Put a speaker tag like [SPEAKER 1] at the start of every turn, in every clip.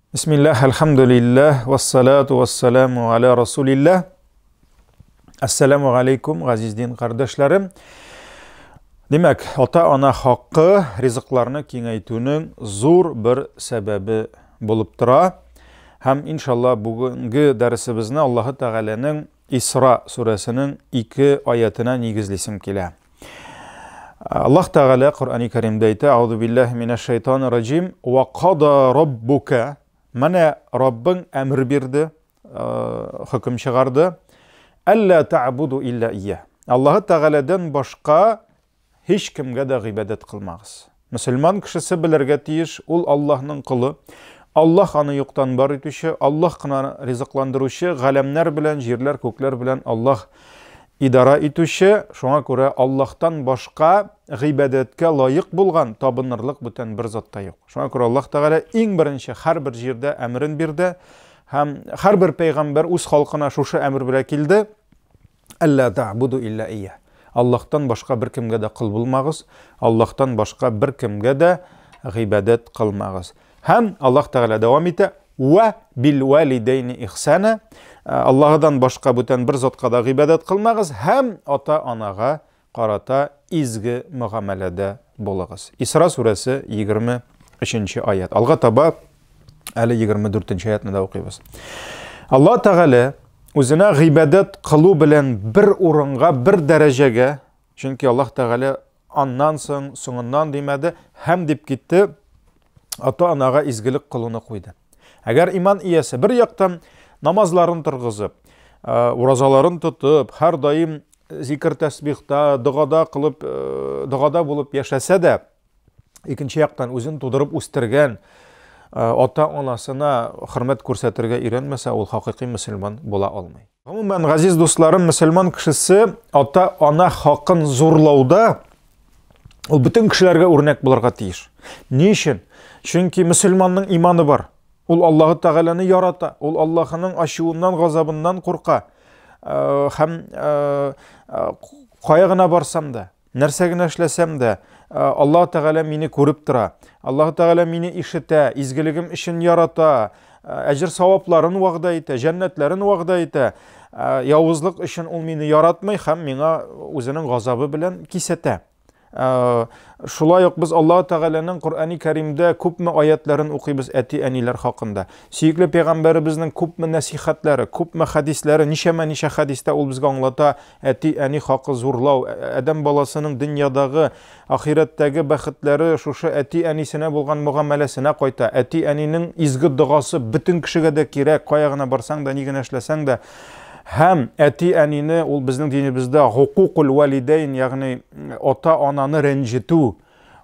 [SPEAKER 1] Бисмиллах, әлхәмдүлилләһ, вассалату вассаламу аля расулилләһ. Ассаламу алейкум, газиз дин кардәшләрем. Димәк, ата-ана хакы ризыкларны киңәйтүнең зур бер сәбәбе булып тора. Һәм иншалла бүгенге дәресебезне Аллаһы Тәгаләнең Исра сүрәсенең ике аятына нигезлисем килә. Аллаһ Тәгалә Коръәни Кәримдә әйтә: "Аузу биллаһи минәш шайтанир раҗим, ва када раббука" Менә Раббың әмер бирде, хөкем чыгарды. Әллә та'буду илля ия. Аллаһ Тәгаләдән башка һич кемгә дә гыйбадәт кылмагыз. Мөселман кешесе белергә тиеш, ул Аллаһның колы. Аллаһ аны юктан бар итүче, Аллаһ кына ризыкландыручы, галәмнәр белән, җирләр, күкләр белән Аллаһ идара итүче, шуңа күрә Аллаһтан башка гыйбадәткә лаек булган, табынырлык бүтән бер зат та юк. Шуңа күрә Аллаһ Тәгалә иң беренче һәрбер җирдә әмерен бирде һәм һәрбер пәйгамбәр үз халкына шушы әмер белән килде. Әллә та'буду илля ия. Аллаһтан башка беркемгә дә кол булмагыз, Аллаһтан башка беркемгә дә гыйбадәт кылмагыз. Һәм Аллаһ Тәгалә дәвам итә, Вә бил валидәйни ихсана. Аллаһыдан башка бүтән бер затка да гыйбадәт кылмагыз һәм ата-анага карата изге мөгамәләдә булыгыз. Исра сүрәсе 23 аят. Алга таба әле 24 нче аятны да укыйбыз. Аллаһ Тәгалә үзенә гыйбадәт кылу белән бер урынга, бер дәрәҗәгә, чөнки Аллаһ Тәгалә аннан соң, соңыннан димәде, һәм дип китте, ата-анага изгелек кылуны куйды. Әгәр иман иясе бер яктан намазларын торгызып, уразаларын тотып, һәрдаим зикр тәсбихта, догада кылып, догада булып яшәсә дә, икенче яктан үзен тудырып үстергән ата-анасына хөрмәт күрсәтергә өйрәнмәсә, ул хакыйкый мөселман була алмый. Гомумән, газиз дусларым, мөселман кешесе ата-ана хакын зурлауда ул бөтен кешеләргә үрнәк булырга тиеш. Ни өчен? Чөнки мөселманның иманы бар. Ул Аллаһы Тәгаләне ярата, ул Аллаһының ачуыннан, газабыннан курка. Һәм кая гына барсам да, нәрсә генә эшләсәм дә, Аллаһ Тәгалә мине күреп тора. Аллаһ Тәгалә мине ишетә, изгелегем өчен ярата, әҗер савапларын вәгъдә итә, җәннәтләрен вәгъдә итә. Явызлык өчен ул мине яратмый һәм миңа үзенең газабы белән кисәтә. Шулай ук без Аллаһ Тәгаләнең Коръәни Кәримдә күпме аятларын укыйбыз әти-әниләр хакында. Сөекле пәйгамбәребезнең күпме нәсихәтләре, күпме хәдисләре, ничәмә-ничә хәдистә ул безгә аңлата әти-әни хакы зурлау, адәм баласының дөньядагы, ахирәттәге бәхетләре шушы әти-әнисенә булган мөгамәләсенә кайта. Әти-әнинең изге догасы бөтен кешегә дә кирәк, кая гына барсаң да, ни генә эшләсәң дә. Һәм әти-әнине ул безнең динебездә хукукул валидәйн, ягъни ата-ананы рәнҗетү,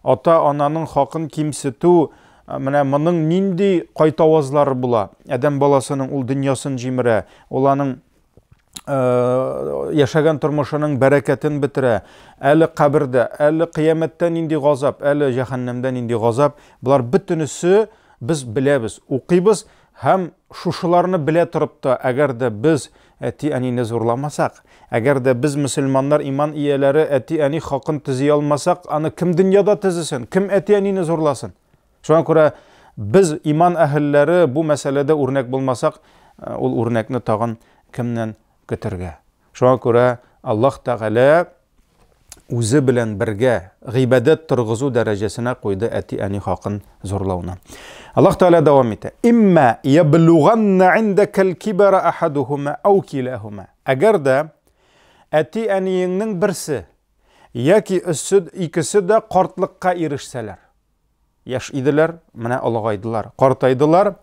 [SPEAKER 1] ата-ананың хакын кимсетү, менә моның нинди кайтавазлары була? Адәм баласының ул дөньясын җимерә, ул аның яшәгән тормышының бәрәкәтен бетерә. Әле кабердә, әле кыямәттә нинди газап, әле җәһәннәмдә нинди газап. Болар бөтенесе без беләбез, укыйбыз Һәм шушыларны белә торып та, әгәр дә без әти-әнине зурламасак, әгәр дә без мөселманнар, иман ияләре әти-әни хакын төзи алмасак, аны кем дөньяда төзесен, кем әти-әнине зурласын? Шуңа күрә без иман әһелләре бу мәсьәләдә үрнәк булмасак, ул үрнәкне тагын кемнән көтәргә? Шуңа күрә Аллаһ Тәгалә үзе белән бергә гыйбадәт торгызу дәрәҗәсенә куйды әти-әни хакын зурлауны. Аллаһ Тәгалә дәвам итә. Имма яблуганна индакал кибара ахадухума ау килахума. Әгәр дә әти-әниеңнең берсе яки икесе дә картлыкка ирешсәләр, Яшь иделәр, менә олыгайдылар, картайдылар.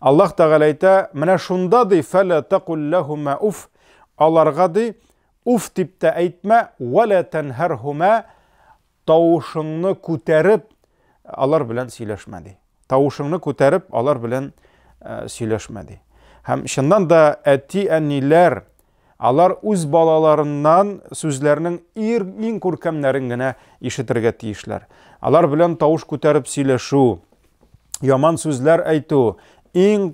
[SPEAKER 1] Аллаһ Тәгалә әйтә, менә шунда ди, фәлә тәкул ләһумә уф, аларга ди, уф дип тә әйтмә, вәлә тәнһәрһумә, тавышыңны күтәреп, алар белән сөйләшмә ди. Тавышыңны күтәреп, алар белән сөйләшмә ди. Һәм чыннан да әти-әниләр Алар үз балаларыннан сүзләрнең ир, иң күркәмнәрен генә ишетергә тиешләр. Алар белән тавыш күтәреп сөйләшү, яман сүзләр әйтү иң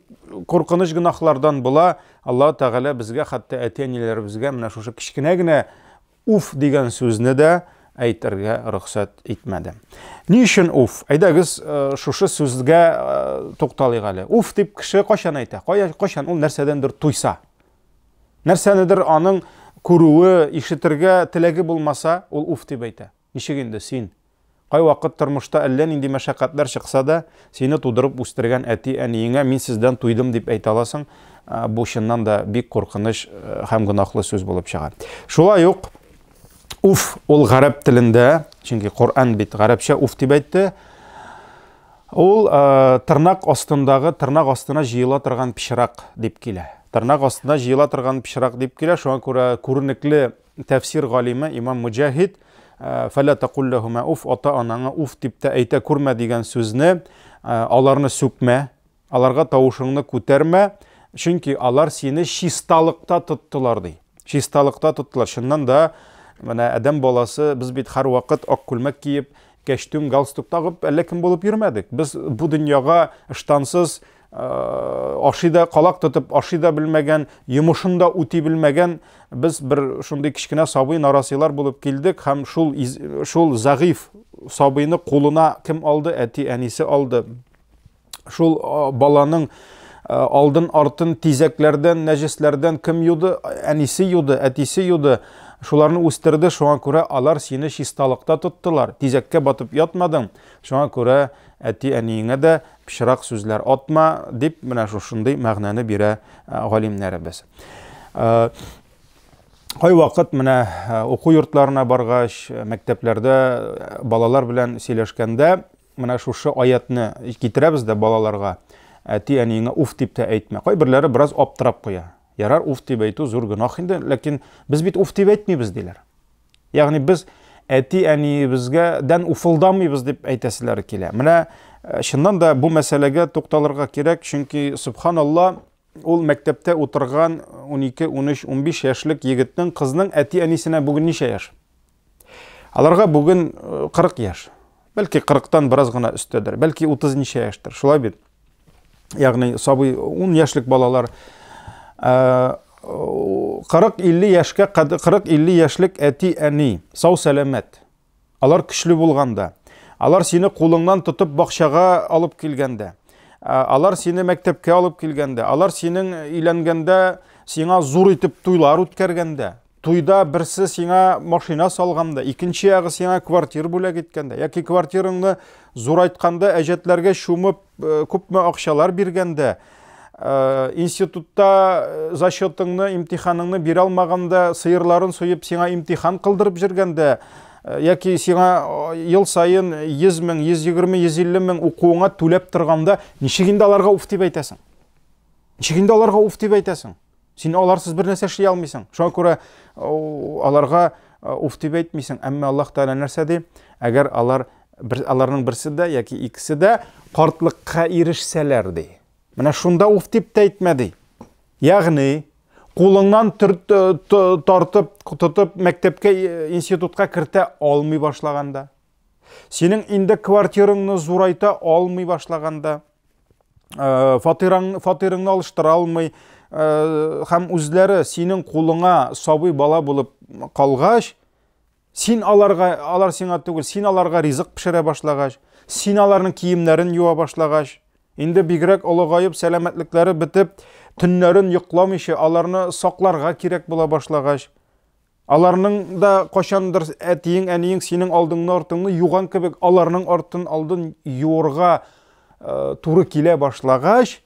[SPEAKER 1] куркыныч гөнаһлардан була. Аллаһ Тәгалә безгә, хәтта әти-әниләребезгә менә шушы кечкенә генә уф дигән сүзне дә әйтергә рөхсәт итмәде. Ни өчен уф? Әйдәгез, шушы сүзгә тукталыйк әле. Уф дип кеше кайчан әйтә? Кайчан ул нәрсәдәндер туйса? Нәрсәнедер аның күрүе, ишетергә теләге булмаса, ул уф дип әйтә. Ничек инде син? Кайвакыт тормышта әллә нинди мәшәкатьләр чыкса да, сине тудырып үстергән әти-әниеңә мин сездән туйдым дип әйтә аласың. Бу чыннан да бик куркыныч һәм гөнаһлы сүз булып чыга. Шулай ук уф ул гарәп телендә, чөнки Коръән бит гарәпчә уф дип әйтте. Ул тырнак астындагы, тырнак астына җыела торган пычрак дип килә. Тырнак астына җыела торган пычрак дип килә, шуңа күрә күренекле Тәфсир галиме имам Муҗаһид Фәлә тәкул ләһүмә уф, ата-анаңа уф дип тә әйтә күрмә дигән сүзне, аларны сүкмә, аларга тавышыңны күтәрмә, чөнки алар сине чисталыкта тоттылар, ди. Чисталыкта тоттылар. Чыннан да, менә адәм баласы, без бит һәрвакыт ак күлмәк киеп, кәчтүм, галстук тагып, әллә кем булып йөрмәдек. Без бу дөньяга ыштансыз, ашый да калак тотып ашый да белмәгән, йомышын да үти белмәгән без бер шундый кечкенә сабый нарасыйлар булып килдек һәм шул шул зәгыйф сабыйны кулына кем алды? Әти әнисе алды. Шул баланың алдын артын тизәкләрдән, нәҗесләрдән кем юды? Әнисе юды, әтисе юды. Шуларны үстерде, шуңа күрә алар сине чисталыкта тоттылар. Тизәккә батып ятмадың. Шуңа күрә әти-әниеңә дә пычрак сүзләр атма, дип менә шушындый мәгънәне бирә галимнәребез. Кайвакыт менә уку йортларына баргач, мәктәпләрдә балалар белән сөйләшкәндә, менә шушы аятны китерәбез дә балаларга, әти-әниеңә уф дип тә әйтмә. Кайберләре бераз аптырап куя. Ярар, уф дип әйтү зур гөнаһ инде, ләкин без бит уф дип әйтмибез, диләр. Ягъни без әти-әниебезгә дән уфылдамыйбыз дип әйтәселәре килә. Менә э, чыннан да бу мәсьәләгә тукталырга кирәк, чөнки субханалла, ул мәктәптә утырган 12, 13, 15 яшьлек егетнең, кызның әти-әнисенә бүген ничә яшь? Аларга бүген 40 э, яшь. Бәлки 40-тан бераз гына өстәдер, бәлки 30 ничә яшьтер. Шулай бит. Ягъни сабый 10 яшьлек балалар 40-50 яшькә 40-50 яшьлек әти-әни сау сәламәт. Алар көчле булганда, алар сине кулыңнан тотып бакчага алып килгәндә, алар сине мәктәпкә алып килгәндә, алар синең өйләнгәндә сиңа зур итеп туйлар үткәргәндә, Туйда берсе сиңа машина салганда, икенче ягы сиңа квартир бүләк иткәндә, яки квартираңны зурайтканда, әҗәтләргә чумып, э, күпме акчалар биргәндә, э, институтта э, зачетыңны, имтиханыңны бирә алмаганда, сыерларын суеп сиңа имтихан кылдырып җөргәндә, яки сиңа ел саен 100 мең, 120, 150 мең укуыңа түләп торганда, ничек инде аларга уф дип әйтәсең? Ничек инде аларга уф дип әйтәсең? Син аларсыз бер нәрсә эшли алмыйсың. Шуңа күрә аларга уф дип әйтмисең. Әмма Аллаһ Тәгалә нәрсә ди? Әгәр алар бер, аларның берсе дә яки икесе дә картлыкка ирешсәләр ди. Менә шунда уф дип тә әйтмә ди. Ягъни кулыңнан тартып, тотып мәктәпкә, институтка кертә алмый башлаганда, синең инде квартираңны зурайта алмый башлаганда, Э, фатираң, фатирыңны алыштыра алмый э, һәм үзләре синең кулыңа сабый бала булып калгач, син аларга, алар сиңа түгел, син аларга ризык пешерә башлагач, син аларның киемнәрен юа башлагач, инде бигрәк олыгаеп, сәламәтлекләре бетеп, төннәрен йокламыйча аларны сакларга кирәк була башлагач, Аларның да кайчандыр әтиең, әниең синең алдыңны, артыңны юган кебек, аларның артын, алдын юырга э, туры килә башлагач,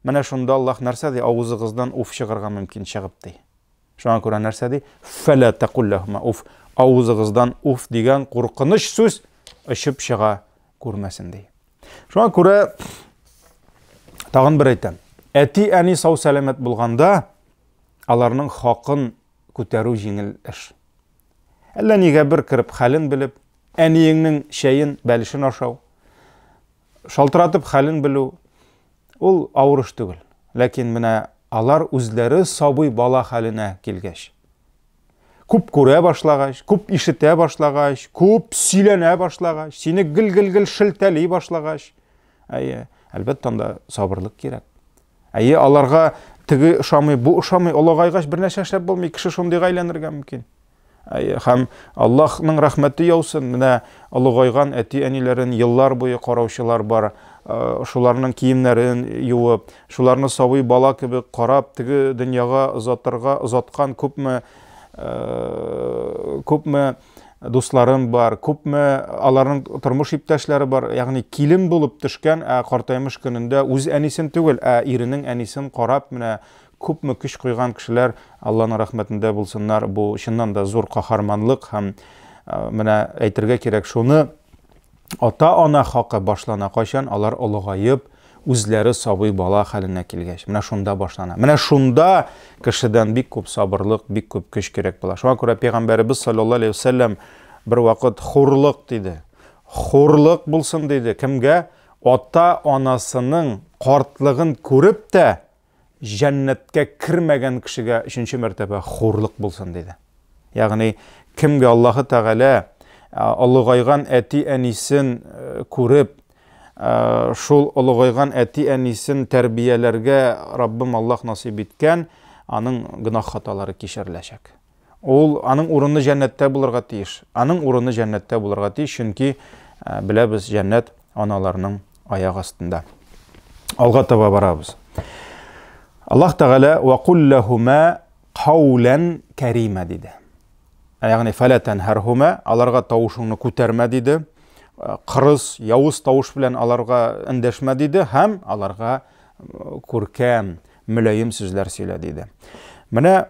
[SPEAKER 1] менә шунда Аллаһ нәрсә ди? Авызыгыздан уф чыгарга мөмкин чыгып ди. Шуңа күрә нәрсә ди? Фәлә тәкул ләһума уф. Авызыгыздан уф дигән куркыныч сүз очып чыга күрмәсен ди. Шуңа күрә тагын бер әйтәм. Әти-әни сау-сәламәт булганда, аларның хакын күтәрү җиңел эш. Әллә нигә бер кереп хәлен белеп, әниеңнең чәен, бәлешен ашау, шалтыратып хәлен белү, ул авыр эш түгел. Ләкин менә алар үзләре сабый бала хәленә килгәч, күп күрә башлагач, күп ишетә башлагач, күп сөйләнә башлагач, сине гел-гел-гел шелтәли башлагач, әйе, әлбәттә, анда сабырлык кирәк. Әйе, аларга теге ошамый, бу ошамый, олыгайгач бер нәрсә эшләп булмый, кеше шундыйга әйләнергә мөмкин. Һәм Аллаһның рәхмәте яусын, менә олыгайган әти-әниләрен еллар буе караучылар бар. Шуларның киемнәрен юып, шуларны сабый бала кебек карап, теге дөньяга озатырга озаткан күпме күпме дусларым бар, күпме аларның тормыш иптәшләре бар, ягъни килен булып төшкән, ә картаймыш көнендә үз әнисен түгел, ә иренең әнисен карап, менә күпме көч куйган кешеләр Алланың рәхмәтендә булсыннар. Бу чыннан да зур каһарманлык һәм менә әйтергә кирәк шуны, ата-ана хакы башлана кайчан алар олыгаеп, үзләре сабый бала хәленә килгәч. Менә шунда башлана. Менә шунда кешедән бик күп сабырлык, бик күп көч кирәк була. Шуңа күрә пәйгамбәребез саллаллаһу алейһи вәсәлләм бер вакыт хурлык диде. Хурлык булсын диде. Кемгә? Ата-анасының картлыгын күреп тә җәннәткә кермәгән кешегә өченче мәртәбә хурлык булсын, диде. Ягъни, кемгә Аллаһы Тәгалә олыгайган әти-әнисен күреп, шул олыгайган әти-әнисен тәрбияләргә Раббым Аллаһ насыйп иткән, аның гөнаһ хаталары кичереләчәк. Ул аның урыны җәннәттә булырга тиеш. Аның урыны җәннәттә булырга тиеш, чөнки э, беләбез, җәннәт аналарның аяк астында. Алга таба барабыз. Аллаһ Тәгалә ва кул ләһума каулан карима диде. Ягъни фәлә тәнһәрһума, аларга тавышыңны күтәрмә диде. Э, кырыс, явыз тавыш белән аларга эндәшмә диде һәм аларга э, күркәм, мөлаем сүзләр сөйлә диде. Менә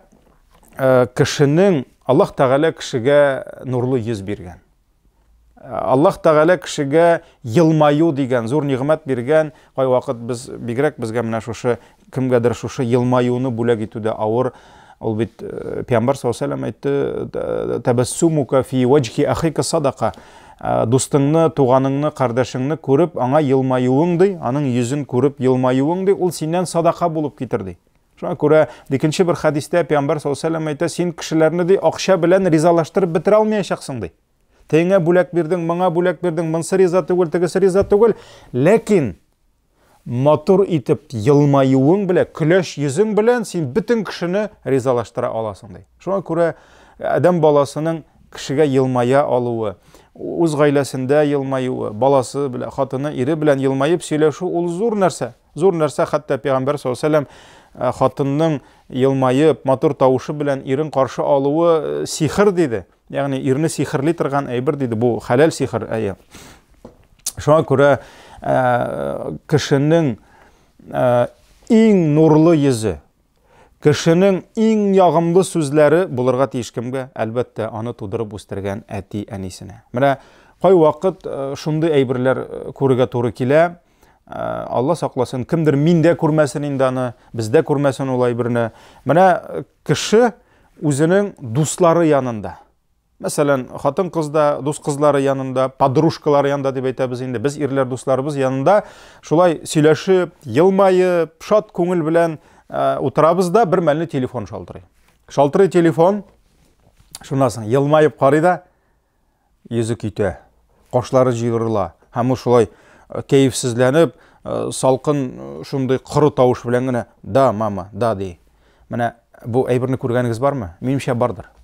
[SPEAKER 1] Э, кешенең Аллаһ Тәгалә кешегә нурлы йөз биргән. Э, Аллаһ Тәгалә кешегә елмаю дигән зур нигъмәт биргән. Кайвакыт без бигрәк безгә менә шушы кемгәдер шушы елмаюны бүләк итү дә авыр. Ул бит э, Пәйгамбәр саллаллаһу алейһи вәсәлләм әйтте, тәбәссумука фи ваҗхи ахика садака. Дустыңны, туганыңны, кардәшеңне күреп, аңа елмаюың ди, аның йөзен күреп елмаюың ди, ул синнән садака булып китер ди. Шуңа күрә икенче бер хәдистә Пәйгамбәр саллаллаһу алейһи әйтә, син кешеләрне ди акча белән ризалаштырып бетерә алмаячаксың ди. Тегеңә бүләк бирдең, моңа бүләк бирдең, монысы риза түгел, тегесе риза түгел. Ләкин матур итеп елмаюың белән, көләч йөзең белән син бөтен кешене ризалаштыра аласың ди. Шуңа күрә адәм баласының кешегә елмая алуы, үз гаиләсендә елмаюы, баласы белән, хатыны, ире белән елмаеп сөйләшү ул зур нәрсә. Зур нәрсә, хәтта пәйгамбәр саллаллаһу алейһи э, хатынның елмаеп, матур тавышы белән ирен каршы алуы э, сихер диде. Ягъни ирне сихерли торган әйбер диде. Бу хәләл сихер, әйе. Шуңа күрә э, кешенең иң нурлы йөзе, Кешенең иң ягымлы сүзләре булырга тиеш кемгә? Әлбәттә, аны тудырып үстергән әти-әнисенә. Менә кайвакыт э, шундый әйберләр э, күрергә туры килә. Э, Алла сакласын, кемдер миндә күрмәсен инде аны, бездә күрмәсен ул әйберне. Менә кеше үзенең дуслары янында Мәсәлән, хатын-кыз да дус кызлары янында, подружкалары янында дип әйтәбез инде. Без ирләр дусларыбыз янында шулай сөйләшеп, елмаеп, шат күңел белән э, утырабыз да, бер мәлне телефон шалтырый. Шалтырый телефон. Шуннан соң елмаеп карый да, йөзе китә, кашлары җыерыла һәм ул шулай э, кәефсезләнеп, э, салкын шундый коры тавыш белән генә: "Да, мама, да", ди. Менә бу әйберне күргәнегез бармы? Минемчә, бардыр.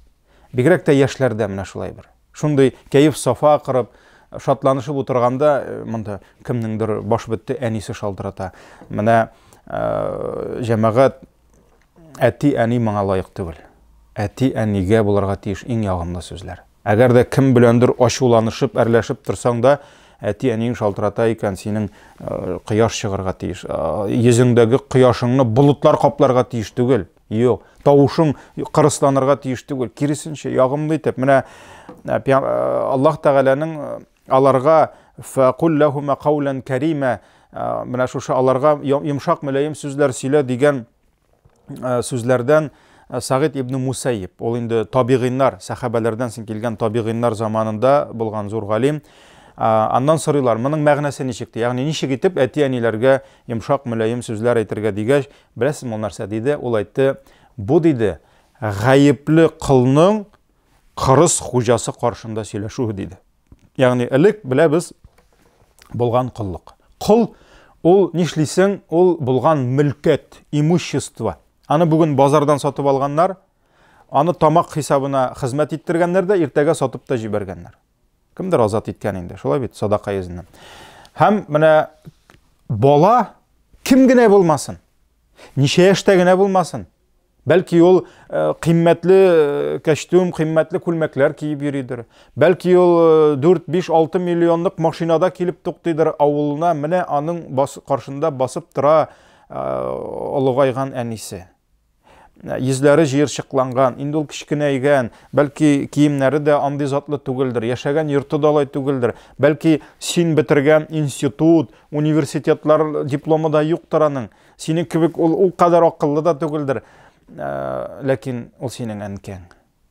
[SPEAKER 1] Бигрәк тә яшьләрдә менә шулай бер. Шундый кәеф-сафа кырып, шатланышып утырганда, э, монда кемнеңдер баш бетте, әнисе шалтырата. Менә э, җәмәгать әти-әни моңа лаек түгел. Әти-әнигә булырга тиеш иң ягымлы сүзләр. Әгәр дә кем беләндер ачуланышып, әрләшеп торсаң да, әти-әниең шалтырата икән, синең э, кояш чыгарга тиеш. Йөзеңдәге кояшыңны болытлар капларга тиеш түгел. Юк, тавышың кырысланырга тиеш түгел. Киресенчә, ягымлы итеп. Менә э, э, Аллаһ Тәгаләнең э, аларга фәкул ләһума каулан кәрима, менә шушы аларга йомшак мөлаем сүзләр сөйлә дигән сүзләрдән Сагид ибн Мусайиб, ул инде табигыйннар, сәхабәләрдән соң килгән табигыйннар заманында булган зур галим. Аннан сорыйлар, моның мәгънәсе ничек ди? Ягъни ничек итеп әти-әниләргә йомшак мөлаем сүзләр әйтергә дигәч, Беләсезме ул нәрсә диде? Ул әйтте, бу диде, гаепле колның кырыс хуҗасы каршында сөйләшүе диде. Ягъни элек беләбез булган коллык. Кол ул нишлисең, ул булган мөлкәт, имущество. Аны бүген базардан сатып алганнар. Аны тамак хисабына хезмәт иттергәннәр дә, иртәгә сатып та җибәргәннәр. Кемдер азат иткән инде, шулай бит, садака йөзеннән. Һәм менә бала кем генә булмасын, ничә яшьтә генә булмасын, бәлки ул э, кыйммәтле э, костюм, кыйммәтле күлмәкләр киеп йөридер. Бәлки ул 4, 5, 6 миллионлык машинада килеп туктыйдыр авылына, менә аның бас, каршында басып тора э, олыгайган әнисе. Йөзләре җыерчыкланган, инде ул кечкенәйгән, бәлки киемнәре дә андый затлы түгелдер, яшәгән йорты да алай түгелдер, бәлки син бетергән институт, университетлар дипломы да юктыр аның. Синең кебек ул ул кадәр акыллы да түгелдер. Э, ләкин ул синең әнкәң.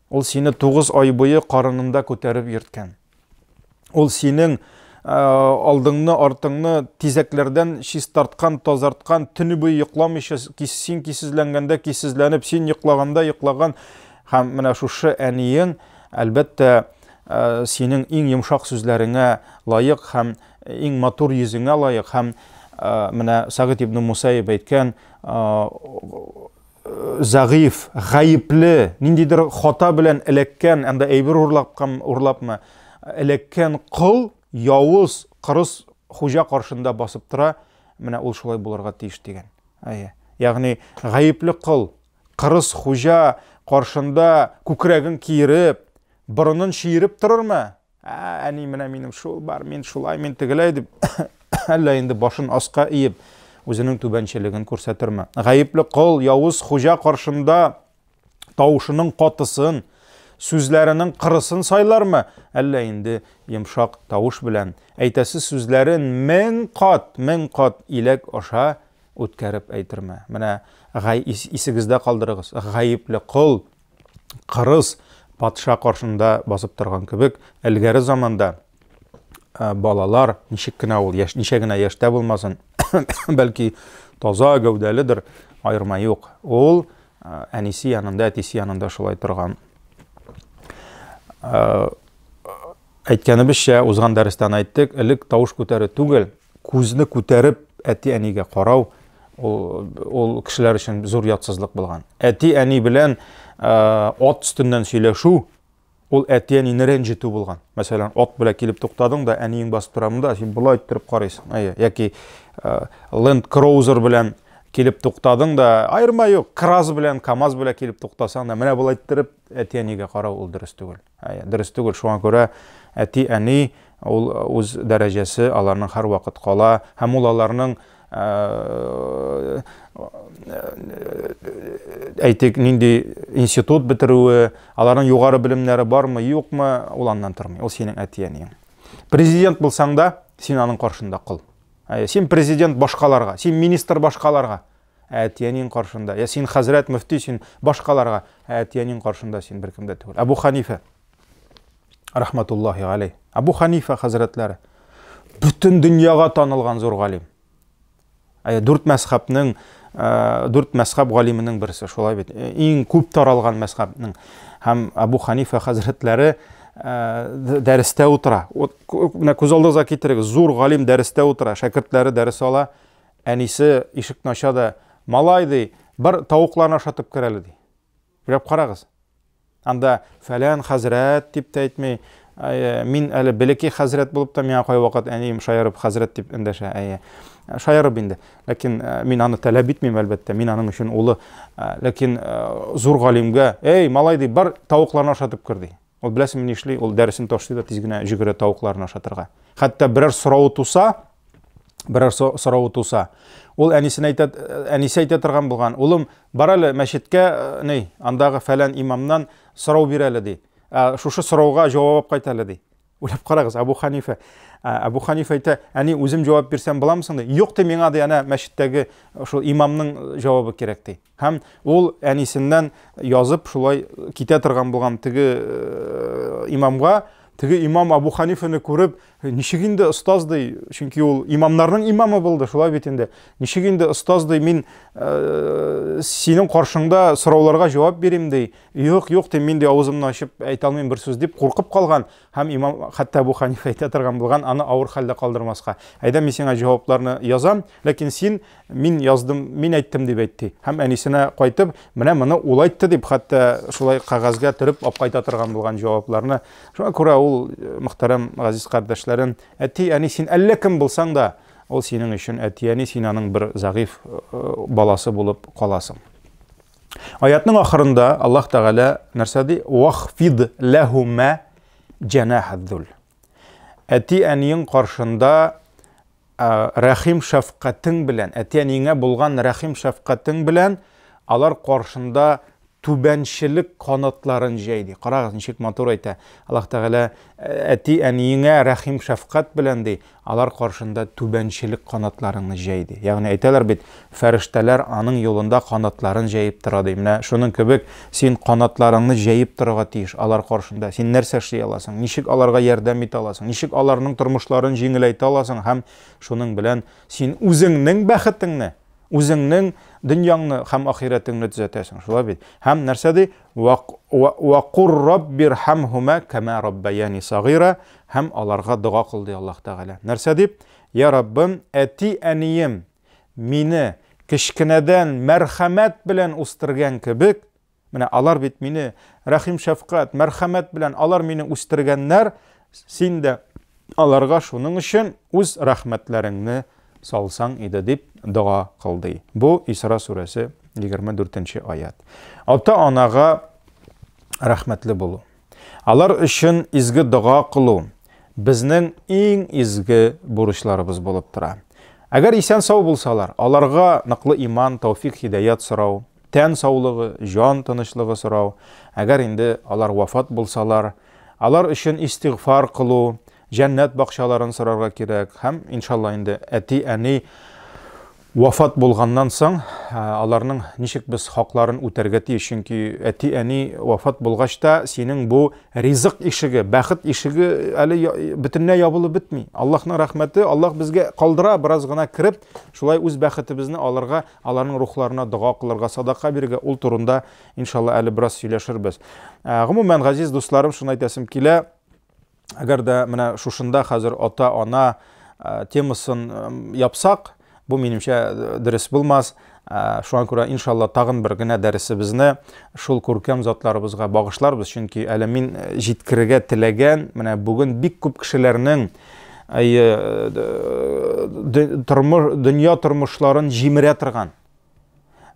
[SPEAKER 1] Ул сине 9 ай буе карынында күтәреп йөрткән. Ул синең э, алдыңны, артыңны тизәкләрдән чистарткан, тазарткан, төне буе йокламыйча, син кисезләнгәндә кисезләнеп, син йоклаганда йоклаган һәм менә шушы әниең, әлбәттә, э, синең иң йомшак сүзләреңә лаек һәм иң матур йөзеңә лаек һәм э, менә Сәгыйть ибн Мусаиб әйткән, зәгыйф, гаепле, ниндидер хата белән эләккән, анда әйбер урлапкан, урлапмы, эләккән кол явыз, кырыс хуҗа каршында басып тора, менә ул шулай булырга тиеш дигән. Әйе. Ягъни гаепле кол кырыс хуҗа каршында күкрәген киереп, борынын чиереп торырмы? Ә, әни, менә минем шул бар, мин шулай, мин тегеләй дип, әллә инде башын аска иеп, үзенең түбәнчелеген күрсәтерме? Гаепле кол явыз хуҗа каршында тавышының катысын, сүзләренең кырысын сайлармы? Әллә инде йомшак тавыш белән әйтәсе сүзләрен мең кат, мең кат иләк аша үткәреп әйтерме? Менә гай исегездә калдырыгыз. Гаепле кол кырыс патша каршында басып торган кебек, элгәре заманда э, балалар ничек кенә ул яшь, ничә генә яшьтә булмасын, бәлки таза гәүдәледер, аерма юк. Ул э, әнисе янында, әтисе янында шулай торган. Э, әйткәнебезчә, узган дәрестән әйттек, элек тавыш күтәрү түгел, күзне күтәреп әти-әнигә карау ул, ул кешеләр өчен зур ятсызлык булган. Әти-әни белән э, ат өстеннән сөйләшү ул әти-әнине рәнҗетү булган. Мәсәлән, ат белән килеп туктадың да, әниең басып тора монда, син болай иттереп карыйсың. Әйе, яки э, Land Cruiser белән килеп туктадың да, аерма юк, КрАЗ белән, КАМАЗ белән килеп туктасаң да, менә болай иттереп әти-әнигә карау ул дөрес түгел. Әйе, дөрес түгел. Шуңа күрә әти-әни ул үз дәрәҗәсе аларның һәрвакыт кала һәм ул аларның әйтик, нинди институт бетерүе, аларның югары белемнәре бармы, юкмы, ул аннан тормый. Ул синең әти-әниең. Президент булсаң да, син аның каршында кол. Син президент башкаларга, син министр башкаларга. Ә әти-әниең каршында, я син хәзрәт, мөфти, син башкаларга, ә әти-әниең каршында син беркем дә түгел. Әбу Ханифә, рахматуллахи алей. Әбу Ханифә хәзрәтләре, бөтен дөньяга танылган зур галим. Әйе, дүрт мәзхәбнең, э, дүрт мәзхәб галименең берсе, шулай бит. Э, иң күп таралган мәзхәбнең. Һәм Әбу Ханифә хәзрәтләре э, дәрестә утыра. Вот, менә күз алдыгызга китерегез, зур галим дәрестә утыра, шәкертләре дәрес ала. Әнисе ишекне ача да, Малай, ди, бар тавыкларны ашатып кер әле, ди. Уйлап карагыз. Анда фәлән хәзрәт дип тә әйтми. Мин әле бәләкәй хәзрәт булып та миңа кайвакыт әнием шаярып хәзрәт дип эндәшә. Әйе. Шаярып инде. Ләкин мин аны таләп итмим, әлбәттә. Мин аның өчен улы. Ләкин зур галимгә, "Эй, малай, ди, бар тавыкларны ашатып кер", ди. Ул беләсеңме нишли? Ул дәресен ташлый да тиз генә җөгерә тавыкларын ашатырга. Хәтта берәр соравы туса, берәр соравы туса, ул әнисенә әйтә, әнисе әйтә торган булган, улым, бар әле мәчеткә, э, ни, андагы фәлән имамнан сорау бир әле, ди. Ә, шушы сорауга җавап алып кайт әле, ди. Уйлап карагыз, Абу Ханифа. Абу Ханифа әйтә, әни, үзем җавап бирсәм буламы соң, ди. Юк, ди, миңа, ди, әнә мәчеттәге шул имамның җавабы кирәк, ди. Һәм ул әнисеннән язып шулай китә торган булган теге э, имамга, теге имам Абу Ханифаны күреп, Ничек инде остаз ди, чөнки ул имамнарның имамы булды, шулай бит инде. Ничек инде остаз ди, мин э, синең каршыңда сорауларга җавап бирим ди. Юк, юк ди, мин ди авызымны ачып әйтә алмыйм бер сүз дип куркып калган. Һәм имам хәтта Әбу Ханифа әйтә торган булган, аны авыр хәлдә калдырмаска. Әйдә мин сиңа җавапларны язам, ләкин син Мин яздым, мин әйттем дип әйтте. Һәм әнисенә кайтып, менә моны ул әйтте дип, хәтта шулай кәгазьгә төреп алып кайта торган булган җавапларны. Шуңа күрә ул, э, мөхтәрәм газиз кардәшләрем, әти, әни, син әллә кем булсаң да, ул синең өчен әти, әни, син аның бер зәгыйфь э, баласы булып каласың. Аятның ахырында Аллаһ Тәгалә нәрсә ди? Вахфид ләһума җанахаддул. Әти-әниең каршында рәхим-шәфкатең белән, әти-әниеңә булган рәхим-шәфкатең белән алар каршында түбәнчелек канатларын җәй ди. Карагыз, ничек матур әйтә. Аллаһ Тәгалә әти-әниеңә рәхим-шәфкать белән ди, алар каршында түбәнчелек канатларыңны җәй ди. Ягъни әйтәләр бит, фәрештәләр аның юлында канатларын җәеп тора ди. Менә шуның кебек син канатларыңны җәеп торырга тиеш алар каршында. Син нәрсә эшли аласың? Ничек аларга ярдәм итә аласың? Ничек аларның тормышларын җиңеләйтә аласың? Һәм шуның белән син үзеңнең бәхетеңне, үзеңнең дөньяңны һәм ахирәтеңне төзәтәсең. Шулай бит? Һәм нәрсә ди? Ва кур раббирхамһума кама раббаяни сагира. Һәм аларга дога кыл ди Аллаһ Тәгалә. Нәрсә дип? Я Раббым, әти-әнием мине кечкенәдән мәрхәмәт белән үстергән кебек, менә алар бит мине рәхим-шәфкать, мәрхәмәт белән алар мине үстергәннәр, син дә аларга шуның өчен үз рәхмәтләреңне салсаң иде дип дога кыл ди. Бу Исра сүрәсе 24 нче аять. Ата-анага рәхмәтле булу. Алар өчен изге дога кылу безнең иң изге бурычларыбыз булып тора. Әгәр исән-сау булсалар, аларга ныклы иман, тәүфик, һидаят сорау, тән саулыгы, җан тынычлыгы сорау, әгәр инде алар вафат булсалар, алар өчен истигъфар кылу, җәннәт бакчаларын сорарга кирәк һәм, иншалла, инде әти-әни Вафат булганнан соң, аларның ничек без хакларын үтәргә тиеш, чөнки әти-әни вафат булгач та синең бу ризык ишеге, бәхет ишеге әле бөтенләй ябылып бетми. Аллаһның рәхмәте, Аллаһ безгә калдыра бераз гына кереп, шулай үз бәхетебезне алырга, аларның рухларына дога кылырга, садака бирергә, ул турында иншалла әле бераз сөйләшербез. Гомумән, газиз дусларым, шуны әйтәсем килә, Әгәр дә менә шушында хәзер ата-ана э, темасын э, япсак, бу минемчә э, дөрес булмас. Шуңа күрә иншалла тагын бер генә дәресебезне шул күркәм затларыбызга багышларбыз, чөнки әле мин җиткерергә теләгән менә бүген бик күп кешеләрнең тормыш дөнья тормышларын җимерә торган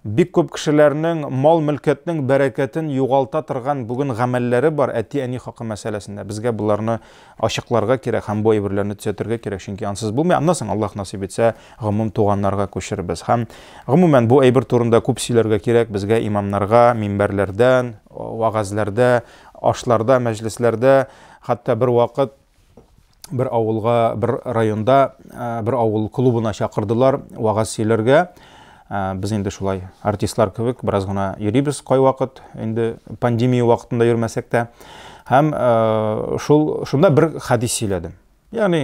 [SPEAKER 1] Бик күп кешеләрнең мал-мөлкәтнең бәрәкәтен югалта торган бүген гамәлләре бар әти-әни хакы мәсьәләсендә. Безгә боларны ачыкларга кирәк һәм бу әйберләрне төзәтергә кирәк, чөнки ансыз булмый. Аннан соң Аллаһ насыйп итсә, гомум туганнарга күчербез. Һәм гомумән бу әйбер турында күп сөйләргә кирәк безгә имамнарга, минбәрләрдән, вәгазьләрдә, ашларда, мәҗлесләрдә, хәтта бер вакыт бер авылга, бер районда э, бер авыл клубына чакырдылар вагаз сөйләргә. Э, без инде шулай артистлар кебек бераз гына йөрибез кайвакыт, инде пандемия вакытында йөрмәсәк тә. Һәм э, шул шунда бер хәдис сөйләдем. Ягъни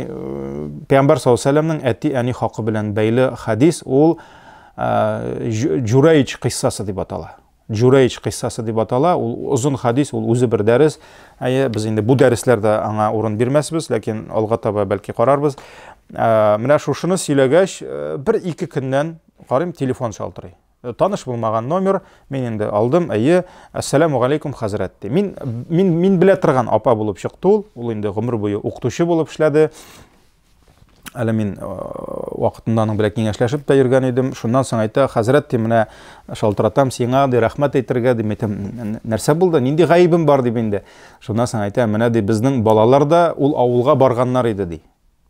[SPEAKER 1] Пәйгамбәр саллаллаһу алейһи вәсәлләмнең әти-әни хакы белән бәйле хәдис ул Җурәйч кыйссасы дип атала. Җурәйч кыйссасы дип атала. Ул озын хадис, ул үзе бер дәрес. Әйе, без инде бу дәресләрдә аңа урын бирмәсбез, ләкин алга таба бәлки карарбыз. Ә, менә шушыны сөйләгәч, э, бер-ике көннән карыйм, телефон шалтырый. Э, таныш булмаган номер, мин инде алдым, әйе, әссәламу галәйкүм, хәзрәт ди. Мин мин мин белә торган апа булып чыкты ул. Ул инде гомер буе укытучы булып эшләде. Әле мин э, вакытында аның белән киңәшләшеп тә йөргән идем. Шуннан соң әйтә, хәзрәт, ди, менә шалтыратам сиңа, ди, рәхмәт әйтергә, ди, әйтәм, нәрсә булды, нинди гаебем бар, дип инде. Шуннан соң әйтә, менә, ди, безнең балалар да ул авылга барганнар иде, ди.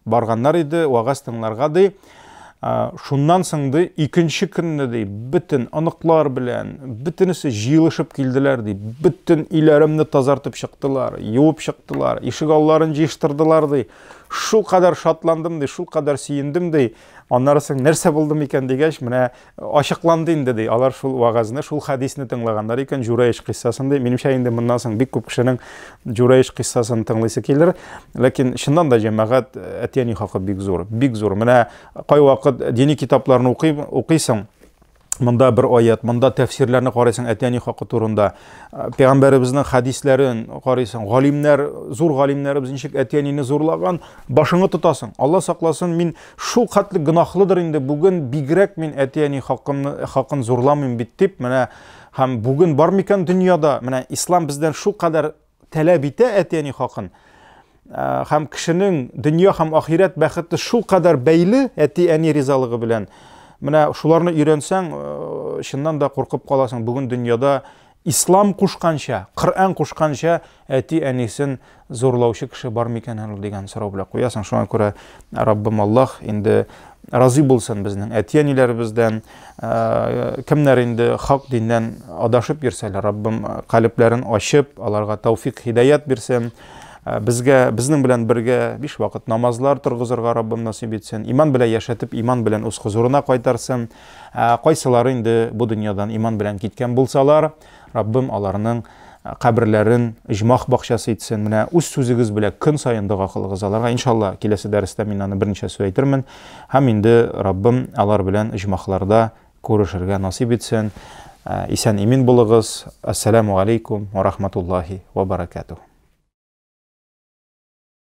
[SPEAKER 1] Барганнар иде, вәгазь тыңларга, ди. Шуннан соң, ди, икенче көнне, ди, бөтен оныклар белән, бөтенесе җыелышып килделәр, ди, бөтен өйләремне тазартып чыктылар, юып чыктылар, ишек алларын җыештырдылар, ди. Шул кадәр шатландым, ди, шул кадәр сөендем, ди. Аннары соң нәрсә булды микән дигәч, менә ачыкланды инде ди. Алар шул вәгазьне, шул хәдисне тыңлаганнар икән, Җурәйш кыйссасын ди. Минемчә инде моннан соң бик күп кешенең Җурәйш кыйссасын тыңлыйсы килер. Ләкин чыннан да җәмәгать әти-әни хакы бик зур, бик зур. Менә кайвакыт дини китапларны укый, укыйсың, монда бер аят, монда тәфсирләрне карыйсың әти-әни хакы турында, пәйгамбәребезнең хәдисләрен карыйсың, галимнәр, зур галимнәребез ничек әти-әнине зурлаган, башыңны тотасың. Алла сакласын, мин шул хәтле гөнаһлыдыр инде, бүген бигрәк мин әти-әни хакымны, хакын зурламыйм бит дип, менә һәм бүген бар микән дөньяда, менә ислам бездән шул кадәр таләп итә әти-әни хакын. Һәм кешенең дөнья һәм ахирәт бәхете шул кадәр бәйле әти-әни ризалыгы белән. Менә шуларны өйрәнсәң, чыннан да куркып каласың. Бүген дөньяда ислам кушканча, Коръән кушканча әти-әнисен зурлаучы кеше бар микән әле дигән сорау белән куясың. Шуңа күрә Раббым Аллаһ инде разый булсын безнең әти-әниләребездән, кемнәр инде хак диннән адашып йөрсәләр, Раббым калебләрен ачып, аларга тәүфик, һидаят бирсен. Безгә, безнең белән бергә биш вакыт намазлар торгызырга Раббым насыйп итсен. Иман белән яшәтеп, иман белән үз хозурына кайтарсын. Кайсылары инде бу дөньядан иман белән киткән булсалар, Раббым аларның каберләрен оҗмах бакчасы итсен. Менә үз сүзегез белән көн саен дога кылыгыз аларга. Иншалла, киләсе дәрестә мин аны берничә сүз әйтермен. Һәм инде Раббым алар белән оҗмахларда күрешергә насыйп итсен. Исән-имин булыгыз. Ассаламу алейкум ва рахматуллахи ва баракатух.